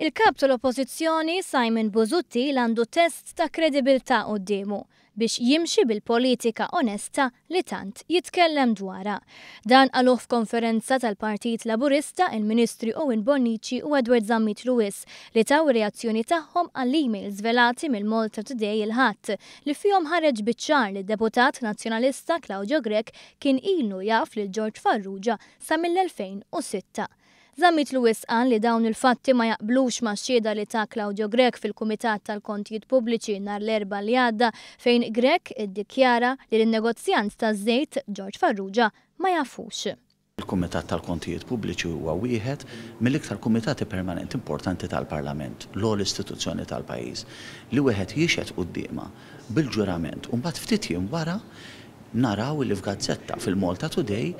Il-Kap tal-Oppożizzjoni Simon Busuttil għandu test ta' kredibilità quddiemu biex jimxi bil-politika onesta li tant jitkellem dwarha. Dan qaluh f'konferenza tal-Partit Laburista il-Ministri Owen Bonnici u Edward Zammit Lewis li taw ir-reazzjoni tagħhom għall-emails żvelati mill-Malta Today il-Ħadd li fihom ħareġ biċ-ċar li d-Deputat Nazzjonalista Claudio Grech kien ilu jaf lil George Farrugia sa mill-2006. Zammit Lewis qal li dawn il-fatti ma jaqblux max-xhieda li ta Claudio Grech fil-Kumitat tal-Kontijiet Pubbliċi nhar l-Erbgħa li għadda fejn Grech iddikjara li lin-negozjant taż-żejt George Farrugia ma jafux. Il-Kumitat tal-Kontijiet Pubbliċi huwa wieħed mill-iktar kumitati permanenti importanti tal-Parlament, l-ogħla istituzzjoni tal-pajjiż, li wieħed jixhed quddiemha bil-ġurament u mbagħad ftit jiem wara naraw li f'gazzetta fil-Malta Today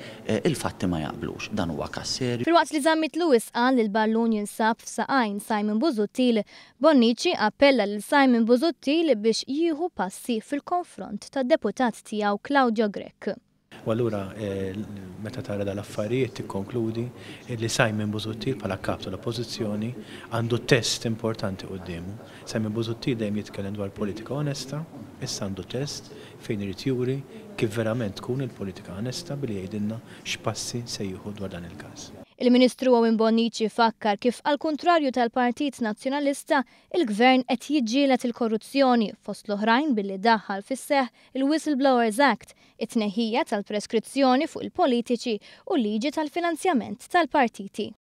il-fatti ma jaqblux. Dan huwa każ serju. Filwaqt li Zammit Lewis qal li l-ballun jinsab f'saqajn Simon Busuttil, Bonnici appella lil Simon Busuttil biex jieħu passi fil-konfront tad-deputat tiegħu Claudio Grech. U allura meta tara dal-affarijiet tikkonkludi li Simon Busuttil bħala Kap tal-Oppożizzjoni għandu test importanti quddiemu. Simon Busuttil dejjem jitkellem dwar politika onesta, issa għandu test fejn irid juri kif verament tkun il-politika onesta billi jgħidilna x'passi se jieħu dwar dan il-każ. Il-Ministru Owen Bonnici fakkar kif għall-kuntrarju tal-Partit Nazzjonalista, il-Gvern qed jiġġieled il-korruzzjoni fost l-oħrajn billi daħħal fis-seħħ il-Whistleblowers Act, it-tneħħija tal-preskrizzjoni fuq il-politiċi u l-liġi tal-finanzjament tal-partiti.